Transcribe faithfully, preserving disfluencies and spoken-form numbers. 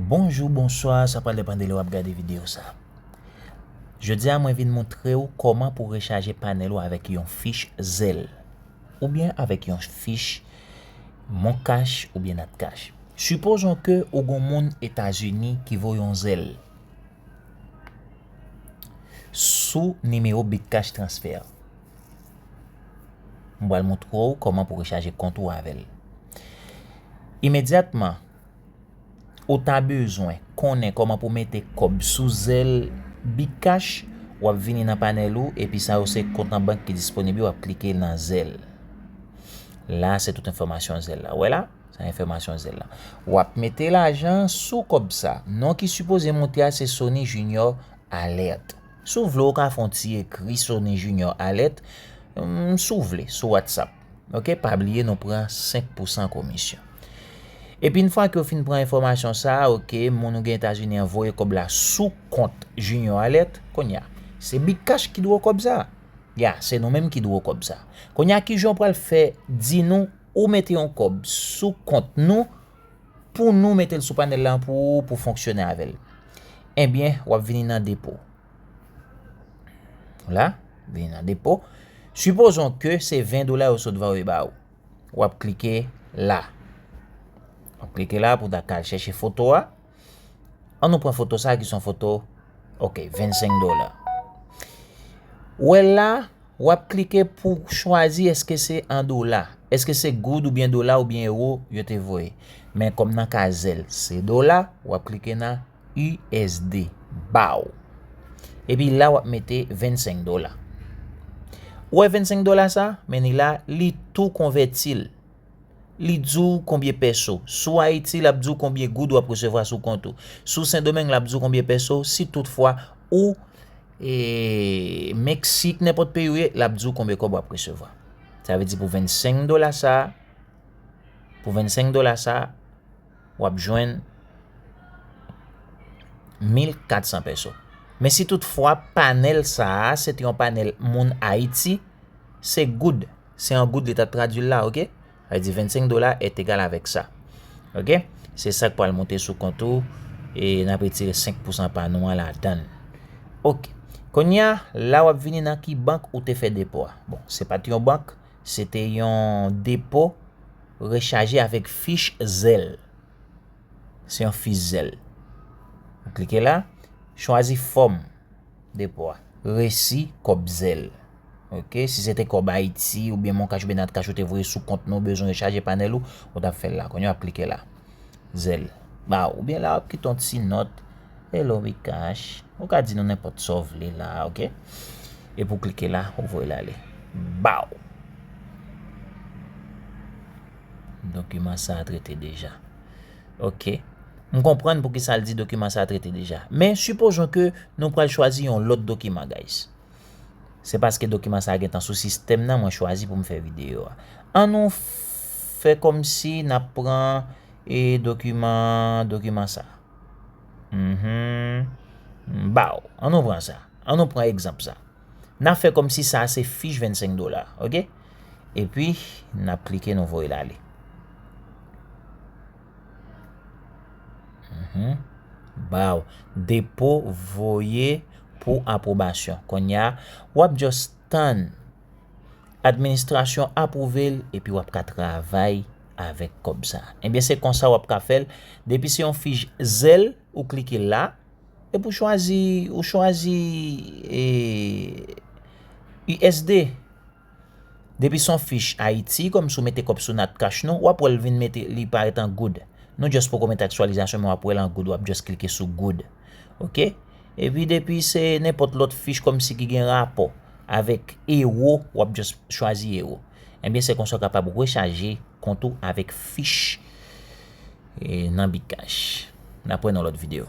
Bonjou, bonswa, sa pral depann de lè w ap gade videyo sa. Jodi a, mwen vin montre w kòman pou rechaje panèl ou avèk yon fich Zelle, oubyen avèk yon fich MonCash oubyen NatCash. Sipozon ke ou gon moun Etazini ki voye yon Zelle sou nimewo BigCash Transfer. Mwen pral montre w kòman pou rechaje kont ou avè l. Imedyatman, ou ta bezwen konnen kòman pou mete kòb sou Zelle BigCash, w ap vini nan panèl ou, epi sa yo se kont nan bank ki disponib yo, w ap klike nan Zelle. La, se tout enfòmasyon Zelle la. Ou wè la? Sa enfòmasyon Zelle la. W ap mete lajan sou kòb sa. Non ki sipoze monte a se Sony Junior Alerte. Si w vle, w ka fè yon ti ekri Sony Junior Alerte, hum, si w vle, sou WhatsApp. Oke, pa bliye nou pran senk pousan komisyon. Epi yon fwa ke w fin pran enfòmasyon sa, oke, moun ou gen Etazini an voye kòb la sou kont Junior Alerte, kounye a, se BigCash ki dwe w kòb sa. Ya, se nou menm ki dwe w kòb sa. Kounye a, kijan w pral fè di nou ou mete yon kòb sou kont nou pou nou mete l sou panèl la pou ou, pou fonksyone avè l? Ebyen, w ap vini nan depo. La, vini nan depo. Sipozon ke se ven dola yo sot voye ba ou. W ap klike la. W ap klike la pou w ta ka al chèche foto a. An nou pran foto sa ki se yon foto, oke, vennsenk dola. Ou wè la, w ap klike pou chwazi èske se an dola. Èske se goud oubyen dola oubyen ewo yo te voye. Men kòm nan ka Zelle, se dola, w ap klike nan U S D. Baw. Epi la, w ap mete vennsenk dola. Ou wè vennsenk dola sa? Men li la, li tou konvèti l. Li di w konbyen pèso. Si w Ayiti, l ap di w konbyen goud w ap resevwa sou kont ou. Si w Sendomeng, l ap di w konbyen pèso. Si toutfwa ou, e, Meksik, nenpòt peyi w ye, l ap di w konbyen kòb w ap resevwa. Sa vle di pou vennsenk dola sa, pou vennsenk dola sa, w ap jwenn mil katsan pèso. Men si toutfwa panèl sa a, se te yon panèl moun Ayiti, se goud. Se an goud li t ap tradui l la, oke? Sa vle di vennsenk dola est égal avec ça. Oke? Se sa k pral monte sou kont ou, e n ap retire senk pousan pa nou an ladan l. Oke. Kounye a, la w ap vini nan ki bank ou te fè depo a. Bon, se pa t yon bank, se te yon depo rechaje avèk fich Zelle. Se yon fich Zelle. Ou klike la, chwazi fòm depo a. Resi kòb Zelle. Oke, si se te kòb Ayiti oubyen MonCash oubyen NatCash ou te voye sou kont nou, bezwen rechaje panèl ou, ou t ap fè l la. Kounye a w ap klike la. Zelle. Ba, oubyen la w ap kite yon ti nòt. Hello, BigCash. Ou ka di nou nenpòt sa w vle la, oke? Epi w klike la, ou voye l ale. Baw. Dokiman sa a trete deja. Oke. M konprann poukisa l di dokiman sa a trete deja. Men, sipozon ke nou pral chwazi yon lòt dokiman, guys. Se paske dokiman sa a gentan sou sistèm nan, mwen chwazi pou m fè videyo a. An nou fè kòmsi n ap pran, e, dokiman, dokiman sa. Mhm. Baw. An nou pran sa. An nou pran egzanp sa. N ap fè kòmsi sa a se fich vennsenk dola, oke? Epi, n ap klike, nou voye l ale. Mhm. Baw. Depo voye pou apwobasyon. Kounye a, w ap just tann administrasyon apwouve l, epi w ap ka travay avèk kòb sa. Ebyen, se konsa w ap ka fè l. Depi se yon fich Zelle, ou klike la, epi w chwazi, ou chwazi, e, U S D. Depi se yon fich Ayiti, kòmsi w mete kòb sou NatCash nou, w ap wè l vin mete, li parèt an goud. Nou just poko mete aktyalizasyon, men w ap wè l an goud, w ap just klike sou goud. Oke? Epi depi se nenpòt lòt fich kòmsi ki gen rapò avèk ewo, w ap just chwazi ewo. Ebyen, se konsa w kapab rechaje kont ou avèk fich, e, nan BigCash. N ap wè nan lòt videyo.